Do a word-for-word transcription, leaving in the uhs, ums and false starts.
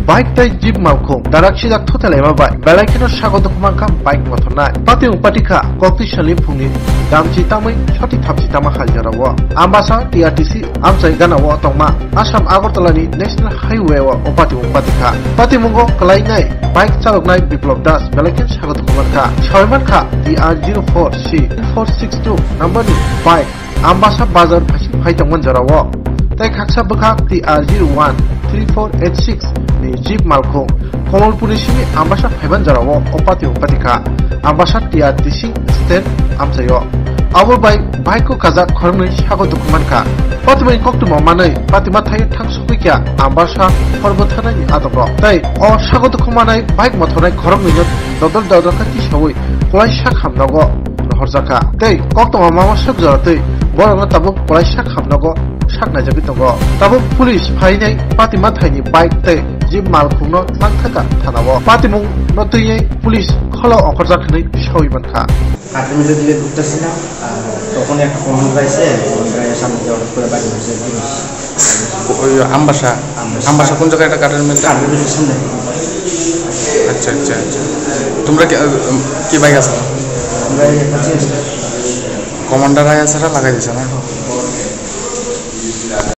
Bike tei jeep malkhung darak sijak thutelaima bai belai kheno sago dukhu mankha bike mothornai. Patimung patikha kokti salni phungni damchi tamwi soti thapchi tama hal jorao. Ambasa T R T C amchai ganao tongma Assam Agartala ni National Highway o o patimung patikha. Patimungo kwlainai bike chaloknai Biplop Das belai kheno sago dukhu mankha. Sawi mankha T R zero four C four six two number ni bike Ambasa bazar phaising phai tongmani jorao tei khaksa bwkhak T R zero one three four eight six ni jeep malkhung Kamalpur ni simi Ambasa phaimani jorao o patimung patikha. Ambasa T R T C stand amchaio. Abo bai bike o kajak khoroknwi sago dukhu mankha. Patimungni koktwma manwi patima thaio thang sogwi kha Ambasa Horbo thanani adongrok tei o sago dukhu manai bike mothornai khoroknwino dodol dodol khe tisawi kwlai sak hamnogo rohorjakha. Tei koktwma mama suk jora twi borokno tabuk kwlai sak hamnogo sak naijagwi tongo. Tabuk police phainai patima thaini bike tei jeep malkhungno tangthaka thanao. Patimungno twiwi police kholo ongkhorjak hwnwi sawi mankha. কাঠের মধ্যে দিলে ঢুকতেছি না। আর তখন একটা কমান্ডার আইসে, কমান্ডার আইসে সামনে দিয়ে হঠাৎ করে বাইক ধরছে। ওই আম্বাসা। আম্বাসা। আম্বাসা কোন জায়গায় এটা কাঠের মিলটা? কাঠের মিলের সামনে। আচ্ছা, আচ্ছা, আচ্ছা। তোমরা কি, উম, কি বাইক আছে? আমরা এই একটা চেঞ্জ। কমান্ডার আয়া ছাড়া লাগাই দিছে না?